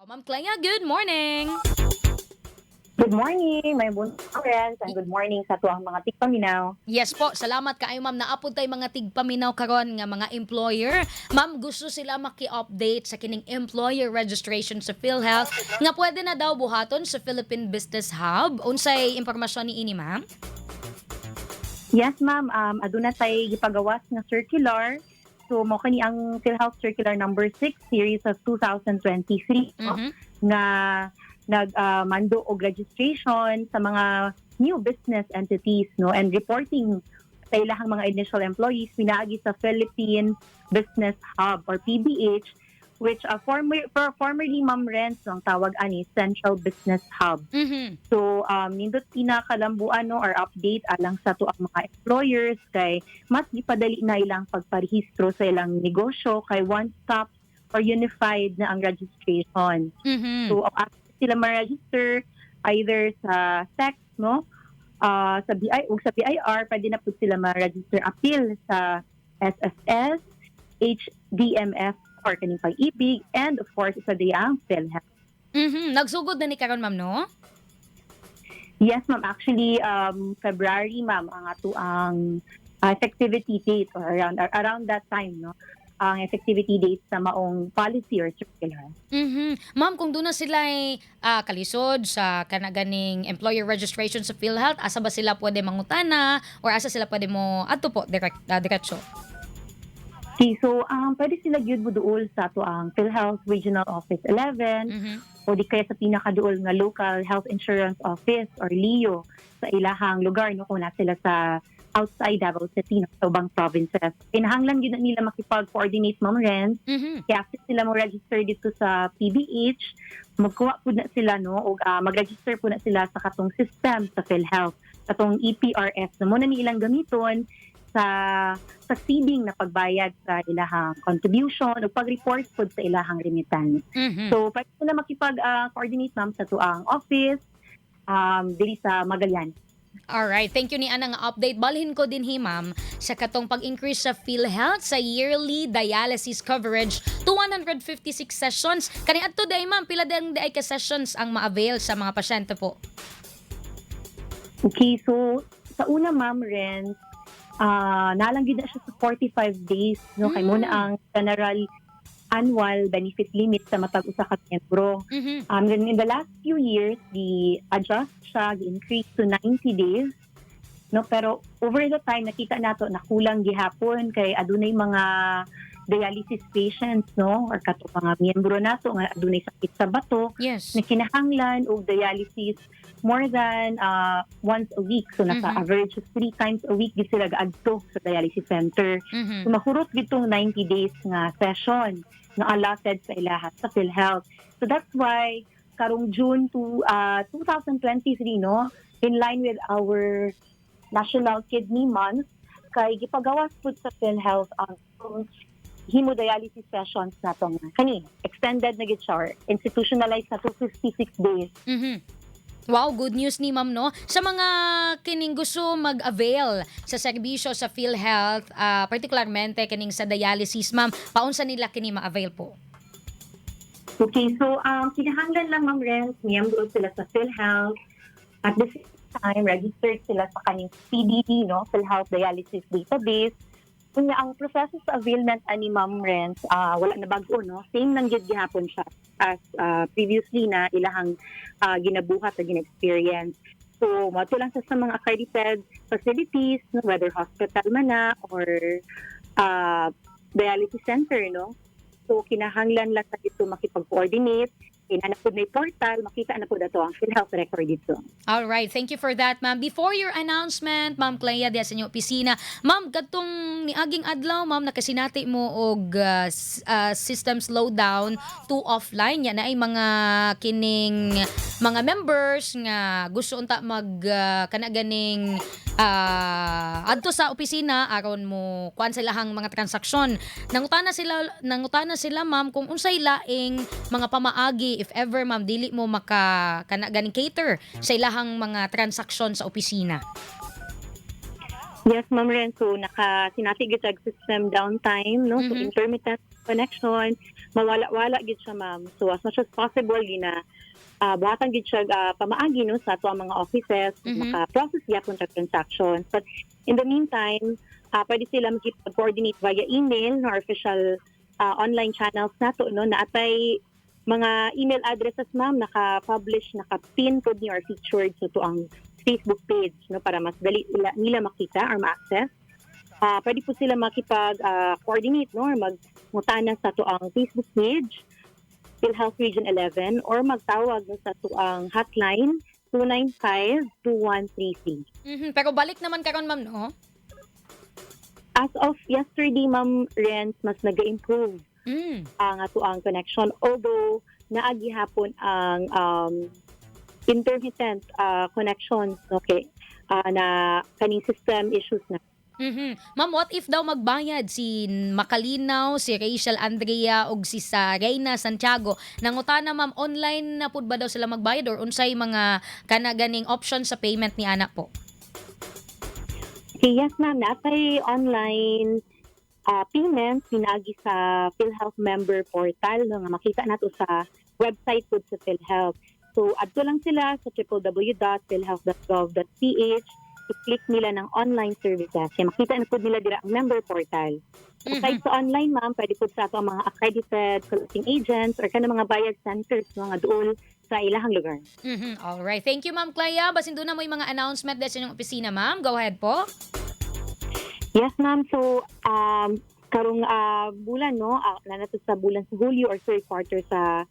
Ma'am Clea, good morning! Good morning, my friends, and good morning sa atuang mga tigpaminaw. Yes po, salamat kaayo, ma'am. Naa pod tay mga tigpaminaw karon nga mga employer. Ma'am, gusto sila maki-update sa kining employer registration sa PhilHealth nga pwede na daw buhaton sa Philippine Business Hub. Unsay impormasyon ni ini, ma'am? Yes, ma'am, aduna tay gipagawas nga circular. So mao kani ang PhilHealth Circular number 6 series of 2023, no, nga nag mando og registration sa mga new business entities, no, and reporting sa ilahang mga initial employees pinaagi sa Philippine Business Hub or PBH, which formerly, Ma'am Renz, no, ang tawag ani Central Business Hub. So nindot pinakalambuan, no, or update alang sa atoang mga employers kay mas gipadali na ilang pagparehistro sa ilang negosyo kay one stop or unified na ang registration. So after sila ma-register either sa SEC, no, sa BI ug sa BIR, pwede na pud sila ma-register appeal sa SSS, HDMF or kaning Pag-IBIG and of course sa ang PhilHealth. Nagsugod na ni karon, ma'am, no? Yes, ma'am. Actually, February, ma'am, ang ato ang effectivity date or around that time, no? Ang effectivity date sa maong policy or circular. Ma'am, kung duna sila ay kalisod sa kana ganing employer registration sa PhilHealth, asa ba sila pwede mangutana or asa sila pwede mo adto po direct diretso? Okay, so pwede sila gyud moduol sa ato ang PhilHealth Regional Office 11 o di kaya sa pinakaduol nga Local Health Insurance Office or LHIO sa ilahang lugar, no, kung naa sila sa outside Davao City, no, sa ubang provinces. Kinahanglan gyud na nila makipag-coordinate, Ma'am Ren. Kaya after sila mo register dito sa PBH, magkuha pud na sila, no, og mag-register pud na sila sa katong system sa PhilHealth, katong EPRS na mao na ni ilang gamiton sa succeeding na pagbayad sa ilahang contribution o pag-report pud sa ilahang remittance. So pwede sila makipag-coordinate, ma'am, sa atoang office diri sa Magallanes. Alright, thank you ni ana nga update. Balhin ko din hi, ma'am, sa katong pag-increase sa PhilHealth sa yearly dialysis coverage to 156 sessions. Kani adto day, ma'am, pila din diay ka sessions ang ma-avail sa mga pasyente po? Okay, so sa una, Ma'am Ren, naa lang gyud na siya sa 45 days, no, kay mao na ang general annual benefit limit sa matag usa ka miyembro. Then in the last few years, gi-adjust siya, gi-increase to 90 days. No, pero over the time nakita nato na kulang gihapon kay adunay mga dialysis patients, no, or kato mga miyembro nato nga adunay sakit sa bato na kinahanglan og dialysis more than once a week. So nasa average of three times a week gid sila gaadto sa dialysis center. So mahurot gitong 90 days nga session nga allotted sa ilaha sa PhilHealth. So that's why karong June to 2023, no, in line with our National Kidney Month, kay gipagawas pud sa PhilHealth ang hemodialysis sessions natong kani extended na gid siya or institutionalized na to 56 days. Wow, good news ni ma'am, no? Sa mga kining gusto mag-avail sa serbisyo sa PhilHealth, particularmente kining sa dialysis, ma'am, paunsa nila kini ma-avail po? Okay, so kinahanglan lang, Ma'am Renz, miyembro sila sa PhilHealth. At the same time, registered sila sa kaning PDD, no, PhilHealth Dialysis Database. Kunya ang proseso sa availment ani, Ma'am Renz, wala na bag-o, no? Same lang gyud gihapon siya as previously na ilahang ginabuhat o gina-experience. So, moadto lang sa mga accredited facilities, no, whether hospital man na or dialysis center, no? So, kinahanglan lang sa dito makipag-coordinate. Kay naa na pud may portal, makita na pud ato ang PhilHealth record dito. All right, thank you for that, ma'am. Before your announcement, Ma'am Clea, diya sa inyong opisina, ma'am, katong niaging adlaw, ma'am, nakasinati mo og system slowdown to offline. Yan na ay mga kining mga members nga gusto unta mag kana ganing adto sa opisina aron mo kuan sa ilahang mga transaksyon. Nangutana sila, ma'am, kung unsay laing mga pamaagi if ever, ma'am, dili mo maka kana ganing cater sa ilahang mga transaksyon sa opisina. Yes, Ma'am Ren. So, naka, sinati gyud tag system downtime, no? So, intermittent connection. Mawala-wala gid siya, ma'am. So as much as possible gina buhatan gid siya pamaagi, no, sa ato ang mga offices maka-process gyapon ta transactions. But in the meantime, pwede sila makipag-coordinate via email, no, or official online channels nato, no, naatay mga email addresses, ma'am, naka-publish, naka-pin pod ni or featured sa ato ang Facebook page, no, para mas dali nila makita or ma-access. Pwede po sila makipag coordinate, no, or magngutana sa ato ang Facebook page, PhilHealth Region 11, or magtawag, no, sa ato ang hotline 295-2133. Pero balik naman karon, ma'am, no? As of yesterday, Ma'am Renz, mas nag-improve ang ato ang connection, although naa gihapon ang intermittent connections, okay, na kaning system issues na. Ma'am, what if daw magbayad si Makalinaw, si Rachel Andrea ug si sa Reyna Santiago? Nangutana, ma'am, online na pud ba daw sila magbayad or unsay mga kana ganing option sa payment ni ana po? Okay, yes, ma'am, natay online payment pinaagi sa PhilHealth member portal, no, nga makita nato sa website pud sa PhilHealth. So adto lang sila sa www.philhealth.gov.ph, i-click nila ng online services. Kaya makita na pud nila dira ang member portal. Aside sa online, ma'am, pwede po sa ato ang mga accredited collecting agents or kanang mga bayad centers, mga duol sa ilahang lugar. All right. Thank you, Ma'am Clea. Basin duna moy mga announcement sa inyong opisina, ma'am. Go ahead po. Yes, ma'am. So, karong bulan, no, na nato sa bulan sa Hulyo or third quarter sa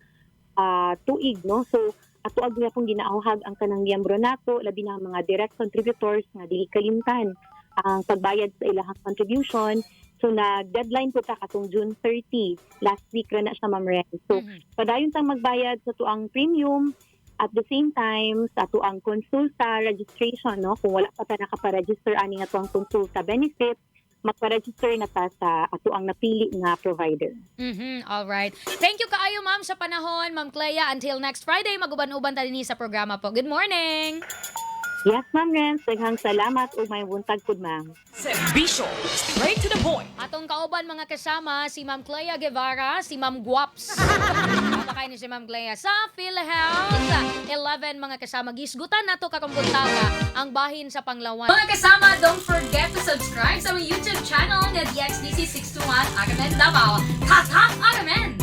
tuig, no. So, ato ag pong ginaawhag ang kanang miyembro nato, labi na ang mga direct contributors nga dili kalimtan ang pagbayad sa ilahang contribution. So, nag-deadline po ta katong June 30. Last week ra na siya, Ma'am Ren. So, padayon tang magbayad sa tuang premium, at the same time sa atuang konsulta registration, no, kung wala pa ta nakapa-register ani nga atuang konsulta benefit, magpa-register na ta sa atuang napili nga provider. All right. Thank you kaayo, ma'am, sa panahon, Ma'am Clea. Until next Friday, maguban-uban ta dinhi sa programa po. Good morning. Yes, Ma'am Renz, daghang salamat ug may buntag pud, ma'am. Serbisyo, straight to the point. Atong kauban, mga kasama, si Ma'am Clea Guevara, si Ma'am Guaps. Tama kayo ni si Ma'am Clea sa PhilHealth 11, mga kasama. Gisgutan nato karong buntaga ang bahin sa panglawan. Mga kasama, don't forget to subscribe sa aming YouTube channel nga DXDC 621 Agamen Davao. Tatak Agamen!